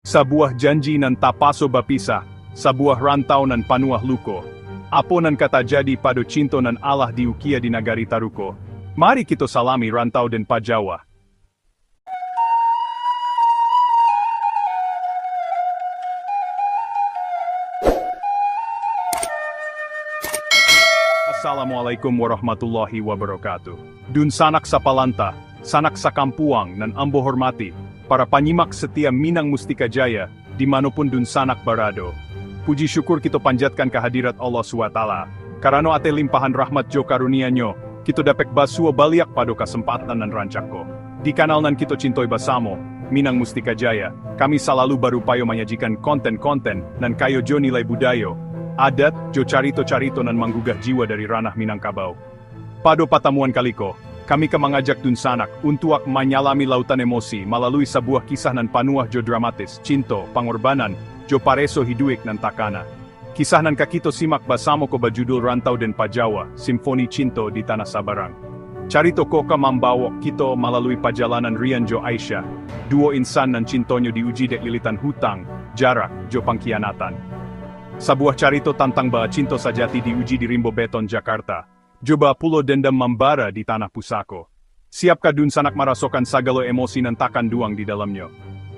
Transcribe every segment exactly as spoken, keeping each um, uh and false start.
Sabuah janji nan tapaso bapisah, sabuah rantau nan panuah luko. Apo nan ka tajadi pado cinto nan alah diukia di nagari taruko? Mari kito salami rantau den pajawa. Assalamualaikum warahmatullahi wabarakatuh. Dunsanak sapalanta, sanak sakampuang nan ambo hormati, para panyimak setia Minang Mustika Jaya, di mano pun dunsanak barado. Puji syukur kito panjatkan ka hadirat Allah Subhanahu wa Taala, karano ateh limpahan rahmat jo karunia-Nyo, kito dapek basuo baliak pado kasempatan nan rancak ko. Di kanal nan kito cintoi basamo, Minang Mustika Jaya, kami salalu barupayo manyajikan konten-konten nan kayo jo nilai budayo, adat, jo carito-carito nan manggugah jiwa dari ranah Minangkabau. Pado patamuan kali ko, kami ka mangajak dunsanak untuak manyalami lautan emosi malalui sabuah kisah nan panuah jo dramatis, cinto, pangorbanan, jo pareso hiduik nan takana. Kisah nan ka kito simak basamo ko bajudul Rantau den Pajawa, Simfoni Cinto di Tanah Sabarang. Carito ko ka mambawok kito malalui pajalanan Rian jo Aisyah, duo insan nan cintonyo diuji dek lilitan hutang, jarak, jo pangkianatan. Sabuah carito tantang baa cinto sajati diuji di Rimbo Beton, Jakarta, jo baa pulo dendam mambara di Tanah Pusako. Siapkah dunsanak marasokan sagalo emosi nan takanduang di dalamnyo?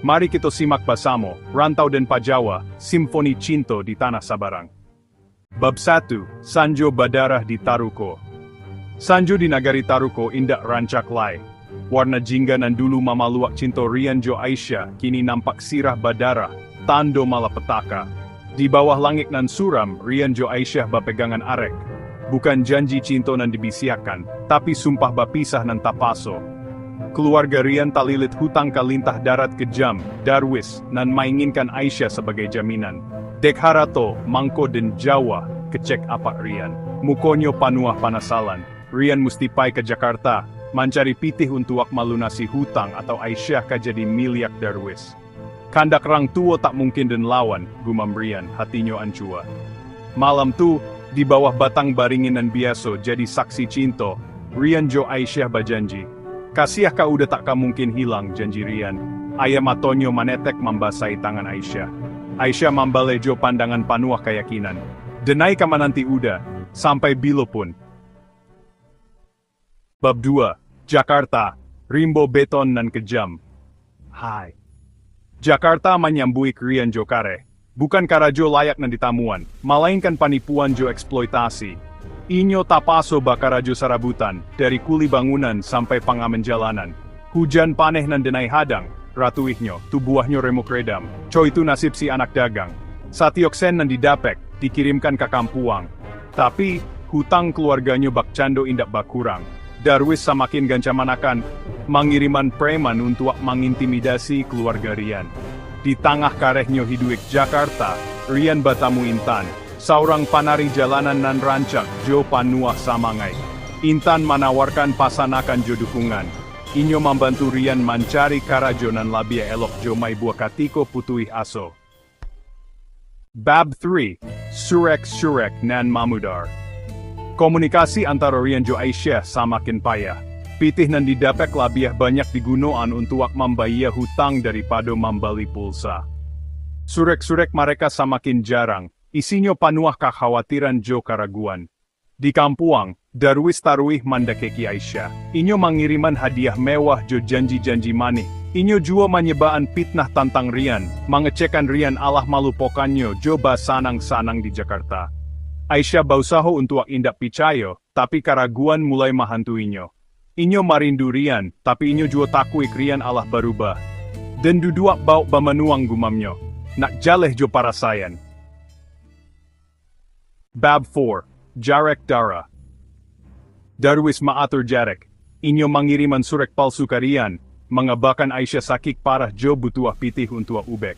Mari kito simak basamo, Rantau den Pajawa, Simfoni Cinto di Tanah Sabarang. Bab satu, Sanjo Badarah di Taruko. Sanjo di nagari Taruko indak rancak lai. Warna jingga nan dulu mamaluak cinto Rian jo Aisyah, kini nampak sirah badarah, tando malapetaka. Di bawah langik nan suram, Rian jo Aisyah bapegangan arek. Bukan janji cinto nan dibisiakan, tapi sumpah bapisah nan tapaso. Keluarga Rian talilit hutang ka lintah darat kejam, Darwis, nan mainginkan Aisyah sabagai jaminan. Dek harato, mangko den jawa, kecek apak Rian. Mukonyo panuah panasalan. Rian musti pai ka Jakarta, mancari pitih untuak malunasi hutang atau Aisyah ka jadi miliak Darwis. Kandak rang tuo tak mungkin den lawan, gumam Rian, hatinyo ancua. Malam tu, di bawah batang baringin nan biaso jadi saksi cinto, Rian jo Aisyah bajanji. Kasiah ka uda tak ka mungkin hilang janji Rian. Aia matonyo manetek mambasahi tangan Aisyah. Aisyah mambaleh jo pandangan panuah kayakinan. Denai ka mananti uda, sampai bilo pun. Bab dua, Jakarta, Rimbo Beton nan Kejam. Hai. Jakarta manyambuik Rian jo kareh. Bukan karajo layak nan ditamuan, malainkan panipuan jo eksploitasi. Inyo tapaso bakarajo sarabutan, dari kuli bangunan sampai pangamen jalanan. Hujan paneh nan denai hadang, ratuihnyo, tubuahnyo remuk redam. Co itu nasib si anak dagang. Satiok sen nan didapek, dikirimkan ka kampuang. Tapi, hutang keluarganyo bakcando indak bakurang. Darwis samakin gancamanakan, mangiriman preman untuak mangintimidasi keluarga Rian. Di tangah karehnyo hiduik Jakarta, Rian batamu Intan, saurang panari jalanan nan rancak jo panuah samangaik. Intan manawarkan pasanakan jo dukungan. Inyo mambantu Rian mancari karajo nan labiah elok jo maibua katiko putuih aso. Bab three, Surek-surek nan Mamudar. Komunikasi antaro Rian jo Aisyah samakin payah. Pitih nan didapek labiah banyak digunoan untuak mambayia hutang daripado mambali pulsa. Surek-surek mareka samakin jarang, isinyo panuah kakhawatiran jo karaguan. Di kampuang, Darwis taruih mandakeki Aisyah. Inyo mangiriman hadiah mewah jo janji-janji manih. Inyo juo manyebaan pitnah tantang Rian, mangecekan Rian alah malupokannyo jo basanang-sanang di Jakarta. Aisyah bausaho untuak indak picayo, tapi karaguan mulai mahantuinyo. Inyo marindu Rian, tapi inyo juo takuik Rian alah barubah. Den duduak baok bamanuang gumamnyo. Nak jaleh jo parasaian. Bab four, Jarek Darah. Darwis maatur jarek. Inyo mangiriman surek palsu ka Rian, mangabakan Aisyah sakik parah jo butuah pitih untuak ubek.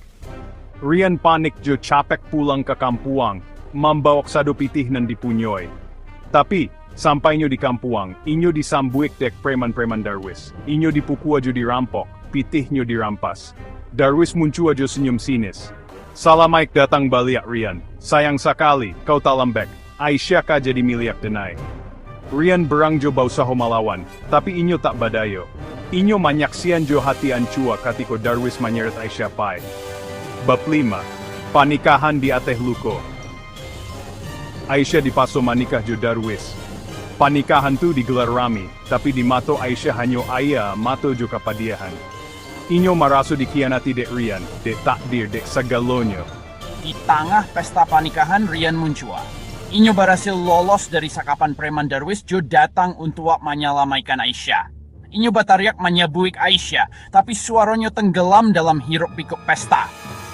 Rian panik jo capek pulang ka kampuang, mambawok sado pitih nan dipunyoi. Tapi, sampainyo di kampuang, inyo disambuik dek preman-preman Darwis. Inyo dipukua jo dirampok, pitihnyo dirampas. Darwis muncua jo senyum sinis. Salamaik datang baliak, Rian. Sayang sakali, kau talambek. Aisyah ka jadi miliak denai. Rian berang jo bausaho malawan, tapi inyo tak badayo. Inyo manyaksian jo hati ancua katiko Darwis manyeret Aisyah pai. Bab lima. Panikahan di ateh luko. Aisyah dipaso manikah jo Darwis. Panikahan tu digelar rami, tapi di mato Aisyah hanyo aia mato jo kapadiahan. Inyo maraso dikhianati dek Rian, dek takdir, dek sagalonyo. Di tangah pesta panikahan, Rian muncua. Inyo barasil lolos dari sakapan preman Darwis jo datang untuak manyalamaikan Aisyah. Inyo batariak manyabuik Aisyah, tapi suaronyo tenggelam dalam hiruk-pikuk pesta.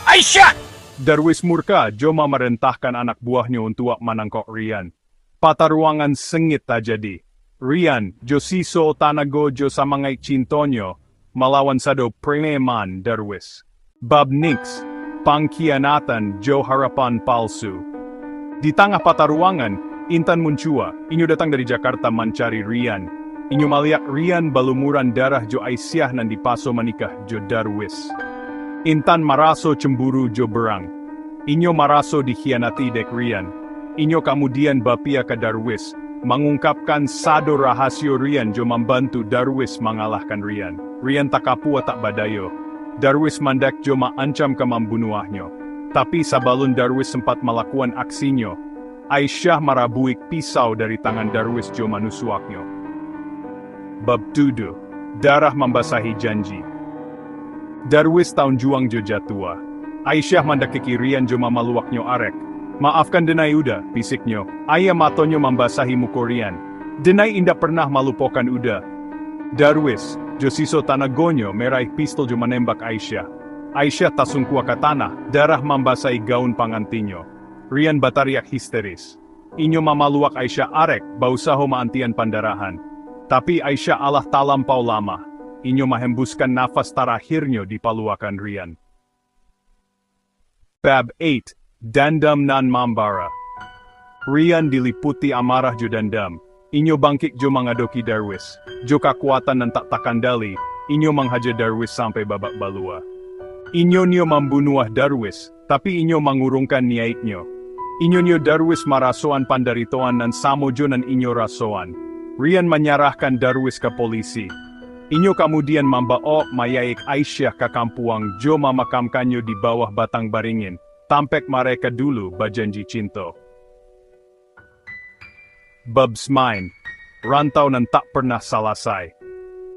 "Aisyah!" Darwis murka jo mamarentahkan anak buahnyo untuak manangkok Rian. Pataruangan sengit tajadi. Rian, jo siso tanago jo samangaik cintonyo, malawan sado preman Darwis. Bab enam. Pangkhianatan jo harapan palsu. Di tangah pataruangan, Intan muncua, inyo datang dari Jakarta mancari Rian. Inyo maliak Rian balumuran darah jo Aisyah nan dipaso manikah jo Darwis. Intan maraso cemburu jo berang. Inyo maraso dikhianati dek Rian. Inyo kamudian bapia ka Darwis, mangungkapkan sado rahasio Rian jo mambantu Darwis mangalahkan Rian. Rian takapua tak badayo. Darwis mandak jo maancam ka mambunuahnyo. Tapi sabalun Darwis sempat malakuan aksinyo, Aisyah marabuik pisau dari tangan Darwis jo manusuaknyo. Bab tujuh. Darah mambasahi janji. Darwis taunjuang jo jatuah. Aisyah mandakeki Rian jo mamaluaknyo arek. "Maafkan denai Uda," bisiknyo. Aia matonyo mambasahi muko Rian. "Denai indak pernah malupokan Uda." Darwis, jo siso tanagonyo maraih pistol jo manembak Aisyah. Aisyah tasungkua ka tanah, darah mambasahi gaun pangantinnyo. Rian batariak histeris. Inyo mamaluak Aisyah arek, bausaho maantian pandarahan. Tapi Aisyah alah talampau lamah. Inyo mahembuskan nafas tarakhirnyo di paluakan Rian. Bab eight. Dandam nan mambara. Rian diliputi amarah jo dandam. Inyo bangkik jo mangadoki Darwis. Jo kakuatan nan tak takandali, inyo manghaja Darwis sampai babak balua. Inyo nio mambunuah Darwis, tapi inyo mangurungkan niaiknyo. Inyo nio Darwis marasoan pandaritoan nan samo jo nan inyo rasoan. Rian manyarahkan Darwis ka polisi. Inyo kamudian mambaok mayaik Aisyah ka kampuang jo mamakamkannyo di bawah batang baringin, tampek mareka dulu bajanji cinto. Bab samain, rantau nan tak pernah salasai.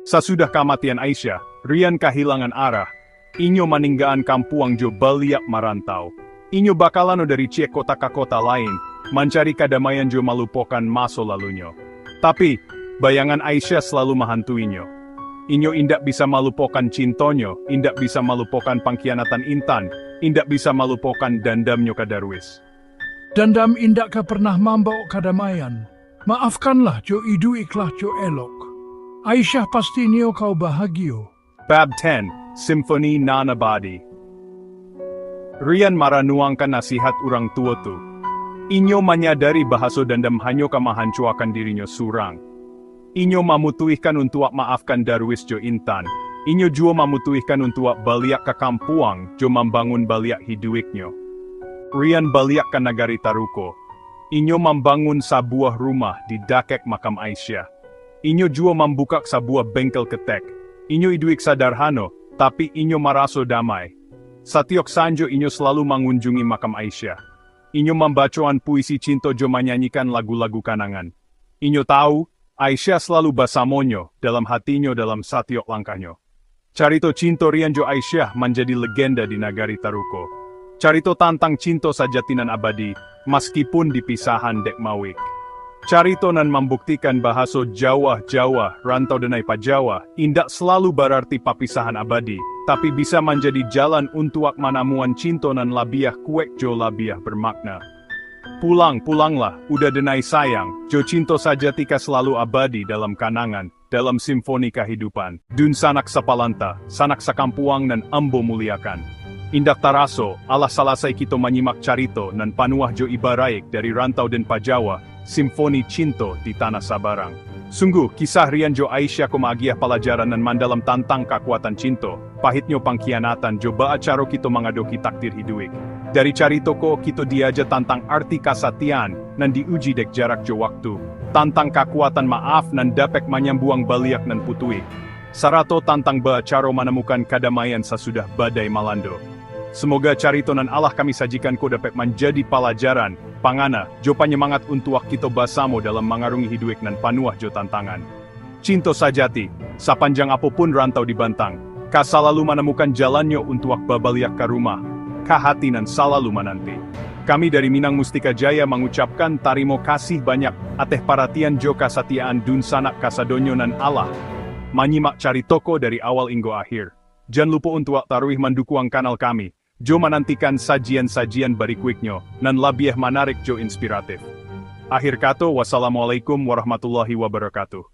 Sasudah kamatian Aisyah, Rian kahilangan arah. Inyo maninggaan kampuang jo baliak marantau. Inyo bakalano dari ciek kota ka kota lain, mancari kadamaian jo malupokan maso lalunyo. Tapi, bayangan Aisyah salalu mahantuinyo. Inyo indak bisa malupokan cintonyo, indak bisa malupokan pangkhianatan Intan, indak bisa malupokan dandamnyo ka Darwis. Dandam indak ka pernah mambawok kadamaian. Maafkanlah jo iduiklah jo elok. Aisyah pasti nio kau bahagia. Bab ten, Simfoni Nan Abadi. Rian maranuangkan nasihat urang tuo tu. Inyo manyadari bahaso dandam hanyo ka mahancuakan dirinyo surang. Inyo mamutuihkan untuak maafkan Darwis jo Intan. Inyo juo mamutuihkan untuak baliak ka kampuang jo mambangun baliak hiduiknyo. Rian baliak ka nagari taruko. Inyo mambangun sabuah rumah di dakek makam Aisyah. Inyo juo mambukak sabuah bengkel ketek. Inyo iduik sadarhano, tapi inyo maraso damai. Satiok sanjo inyo salalu mangunjungi makam Aisyah. Inyo mambacoan puisi cinto jo manyanyikan lagu-lagu kanangan. Inyo tawu, Aisyah salalu basamonyo, dalam hatinyo, dalam satiok langkahnyo. Carito cinto Rian jo Aisyah manjadi legenda di nagari taruko. Carito tantang cinto sajati nan abadi, maskipun dipisahan dek mawik. Carito nan mambuktikan bahaso jauah-jauah rantau denai pajawa, indak salalu bararti papisahan abadi, tapi bisa manjadi jalan untuak manamuan cinto nan labiah kuek jo labiah bermakna. Pulang, pulanglah, Uda denai sayang, jo cinto sajati ka salalu abadi dalam kanangan, dalam simfoni kahidupan. Dunsanak sapalanta, sanak sakampuang nan ambo muliakan. Indak taraso, alah salasai kito manyimak carito nan panuah jo ibaraik dari rantau den pajawa, simfoni cinto di tanah sabarang. Sungguh, kisah Rian jo Aisyah ko maagiah palajaran nan mandalam tantang kakuatan cinto, pahitnyo pangkhianatan jo baa caro kito mangadoki takdir hiduik. Dari carito ko kito diaja tantang arti kasatian nan diuji dek jarak jo waktu, tantang kakuatan maaf nan dapek manyambuang baliak nan putuih, sarato tantang baa caro manamukan kadamaian sasudah badai malando. Semoga carito nan alah kami sajikan ko dapek manjadi palajaran, pangana, jo panyemangat untuak kito basamo dalam mangarungi hiduik nan panuah jo tantangan. Cinto sajati, sapanjang apo pun rantau dibantang, ka salalu manamukan jalannyo untuak babaliak ka rumah, ka hati nan salalu mananti. Kami dari Minang Mustika Jaya mangucapkan tarimo kasih banyak ateh paratian jo kasatiaan dunsanak kasadonyo nan alah manyimak carito ko dari awal inggo akhir. Jan lupo untuak taruih mandukuang kanal kami, jo manantikan sajian-sajian barikuiknyo nan labiah manarik jo inspiratif. Akhir kato, wassalamualaikum warahmatullahi wabarakatuh.